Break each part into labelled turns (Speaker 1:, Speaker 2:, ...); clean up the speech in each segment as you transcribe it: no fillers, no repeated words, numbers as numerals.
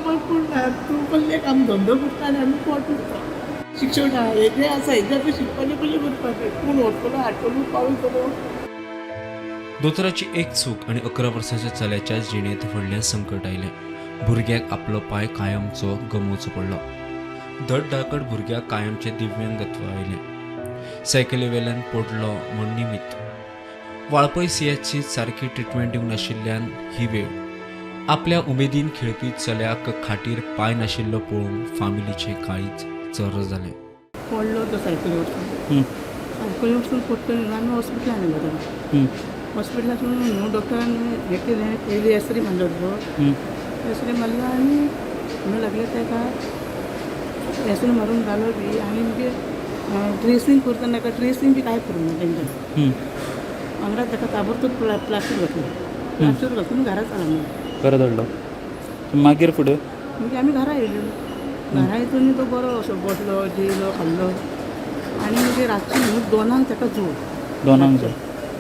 Speaker 1: कामाक कोण ना, तूं कसलें काम धंदो करता आनी आमी पोट उरता. शिक्षण आहा हेजें आसा, हेजें शिकपाचें कशें करपाचें? कोण व्हरतलो हाडटलो पावयतलो?
Speaker 2: दोतोराची एक चूक आनी 11 वर्सांच्या चल्याच्या जिणेंत व्हडलें संकट आयलें. भुरग्याक आपलो पांय कायमचो गमोवचो पडलो. धड धाकट भुरग्याक कायमचें दिव्यांगत्व आयलें. सायकली वेल्यान पडलो म्हूण निमित्त. वाळपय सीएचसीत सारकी ट्रिटमेंट दिवंक नाशिल्ल्यान ही वेळ. आपल्या उमेदीन खेळपी चल्याक खाटीर पांय नाशिल्लो पळोवन फामिलीचें काळीज चर्र जालें.
Speaker 1: पडलो तो सायकली वचून, सायकली वचून पडटना आमी हॉस्पिटलान येयलो ताका. हॉस्पिटलांतून न्हू डॉक्टरान हें केलें, पयली एक्सरे मारलो तो, एक्सरे मारलो आनी म्हणूं लागले ताका एक्सरे मारून जालो बी आनी मागीर ड्रेसींग करतना ताका ड्रेसींग बी कांय करूंक ना तेंच्यांनी. वांगडा ताका ताबडतोब प्लास्टर घातलें, प्लास्टर घातून घरा चला म्हणून
Speaker 3: घरा धाडलो. मागीर फुडें
Speaker 1: मागीर आमी घरा येयली. घरा येतून तो बरो असो बसलो, जेयलो, खाल्लो आनी मागीर रातचे न्हू 2 ताका जोर.
Speaker 3: 2 जोर?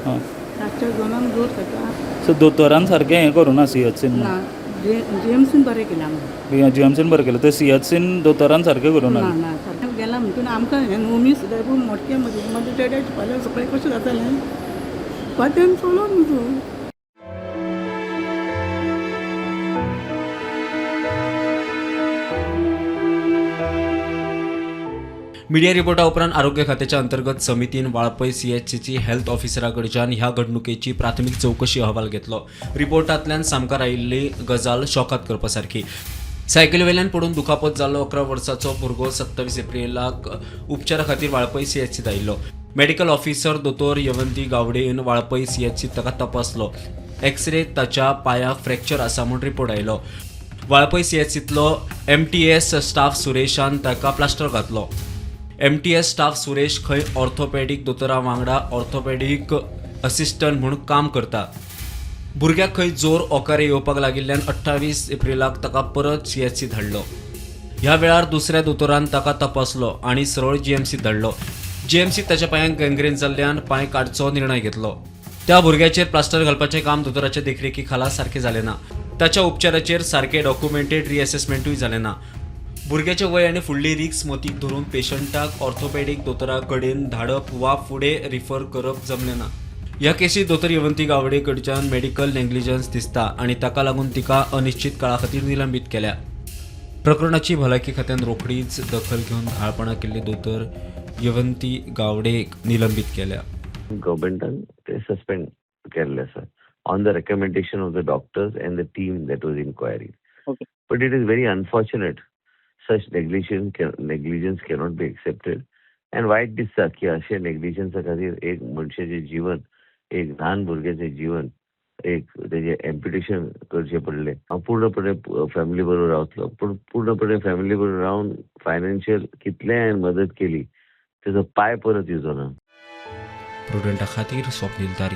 Speaker 3: हय.
Speaker 1: रातच्या 2 जोर ताका.
Speaker 3: सो दोतोरान सारकें हें करूं ना सीएचसीन?
Speaker 1: ना, जीएमसीन बरें केलें आमकां.
Speaker 3: जीएमसीन बरें केलें, तर सीएचसीन दोतोरान सारकें करूं ना?
Speaker 1: ना ना, सारकें गेलां म्हणटून आमकां हें उमेद सुद्दां मोटके मदीं मागीर डॅड्या फाल्यां सकाळीं कशें जातलें फाल्यां चलोन न्हू तूं.
Speaker 2: मिडिया रिपोर्टा उपरांत आरोग्य खात्याच्या अंतर्गत समितीन वाळपय सीएचसीची हेल्थ ऑफिसरा कडच्यान ह्या घडणुकेची प्राथमीक चवकशी अहवाल घेतलो. रिपोर्टांतल्यान सामकार आयिल्ली गजाल शॉकात करपा सारकी. सायकलीवेल्यान पडून दुखापत जाल्लो 11 वर्साचो भुरगो 27 एप्रिलाक उपचारा खातीर वाळपय सीएचसीत आयिल्लो. मेडिकल ऑफिसर दोतोर यवंती गावडेन वाळपय सीएचसीत ताका तपासलो. एक्सरे ताच्या पांयाक फ्रॅक्चर आसा म्हूण रिपोर्ट आयलो. वाळपय सीएचसींतलो एमटीएस स्टाफ सुरेशान ताका प्लास्टर घातलो. एमटीएस स्टाफ सुरेश खंय ऑर्थोपेडीक दोतोरा वांगडा ऑर्थोपेडीक असिस्टंट म्हूण काम करता. भुरग्याक खंय जोर ओंकारे येवपाक लागिल्ल्यान 28 एप्रिलाक ताका परत सीएचसी धाडलो. ह्या वेळार दुसऱ्या दोतोरान ताका तपासलो आनी सरळ जीएमसी धाडलो. जीएमसी ताच्या पांयांक गँग्रेन जाल्ल्यान पांय काडचो निर्णय घेतलो. त्या भुरग्याचेर प्लास्टर घालपाचें काम दोतोराच्या देखरेखी खाला सारकें जालें ना. ताच्या उपचाराचेर सारकें डॉक्युमेंटेड रिएसेसमेंटूय जालें ना. भुरग्याचें वय आनी फुडली रिक्स मतीक धरून पेशंटाक ऑर्थोपेडीक दोतोरा कडेन धाडप वा फुडें रिफर करप जमलें ना. ह्या केसीत दोतोर यवंती गावडे कडच्यान मेडिकल नेग्लिजन्स दिसता आनी ताका लागून तिका अनिश्चित काळा खातीर निलंबीत केल्या. प्रकरणाची भलायकी खात्यान रोखडीच दखल घेवन घाळपणां केल्ली दोतोर यवंती गावडेक निलंबीत केल्या.
Speaker 4: गव्हर्मेंटान ते सस्पेंड केल्ले आसा on the recommendation of the doctors and the team that was inquiry. But it is very unfortunate. Such negligence cannot be accepted and वायट दिसता की अशे नेग्लिजन्सा खातीर एक मनशाचें जीवन, एक ल्हान भुरग्याचें जीवन, एक तेजें एम्प्युटेशन करचें पडलें. हांव पूर्णपणे फॅमिली बरोबर रावतलो, पूण पूर्णपणे फॅमिली बरोबर रावन फायनान्शियल कितलेंय हांवें मदत केली, तेजो पांय परत येवचो ना.
Speaker 2: प्रुडंटा खातीर स्वप्नील तारी.